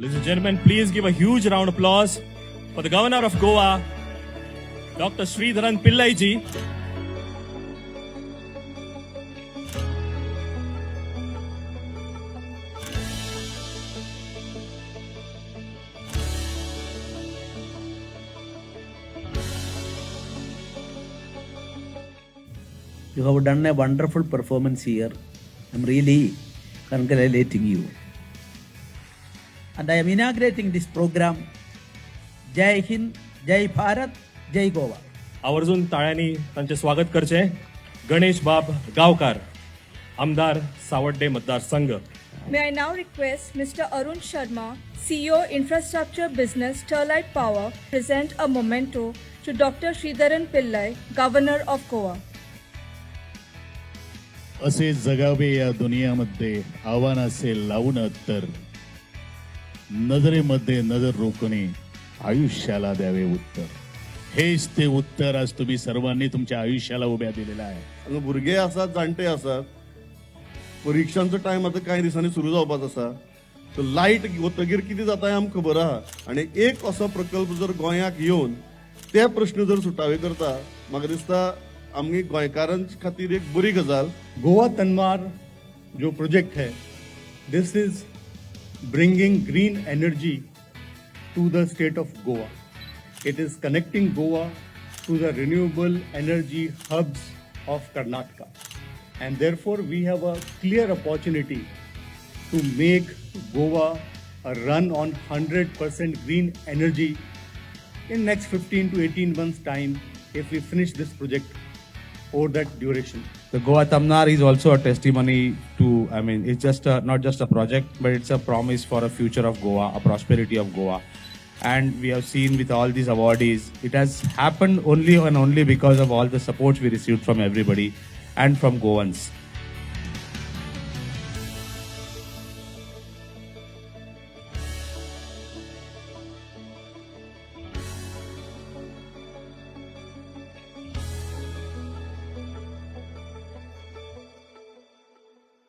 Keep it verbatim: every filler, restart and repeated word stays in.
Ladies and gentlemen, please give a huge round of applause for the Governor of Goa, Doctor Sridharan Pillai ji. You have done a wonderful performance here. I'm really congratulating you. And I am inaugurating this program. जय हिंद, जय भारत, जय गोवा. आवर्जून ताळ्यांनी तांचे स्वागत करचे. गणेश बाब गावकार, आमदार सावड्डे मतदारसंघ. May I now request Mister Arun Sharma, C E O Infrastructure Business Sterlite Power, present a memento to Doctor Sridharan Pillai, Governor of Goa. असे जगावे या दुनियामध्ये आव्हानाचे लावून अत्तर, नजरेमध्ये नजर रोखणे, आयुष्याला द्यावे उत्तर. हेच ते उत्तर आज तुम्ही सर्वांनी तुमच्या आयुष्याला उभ्या दिलेलं आहे. हांगा भुरगे आसात, जाणटे आसात, परिक्षांचो टायम आतां कांय दिसांनी सुरू जावपाचो आसा. तर लायट वतगीर कितें जाता हें आमकां खबर आहा. आनी एक असो प्रकल्प जर गोंयाक येवन ते प्रश्न जर सुटावे करता, म्हाका दिसता आमगे गोंयकारांचे खातीर एक बरी गजाल. गोवा तनवार जो प्रोजेक्ट है, this is bringing green energy to the state of Goa. It is connecting Goa to the renewable energy hubs of Karnataka. And therefore, we have a clear opportunity to make Goa a run on hundred percent green energy in next fifteen to eighteen months' time if we finish this project over that duration. The Goa Tamnar is also a testimony to, I mean, it's just a, not just a project, but it's a promise for a future of Goa, a prosperity of Goa. And we have seen with all these awardees, it has happened only and only because of all the support we received from everybody and from Goans.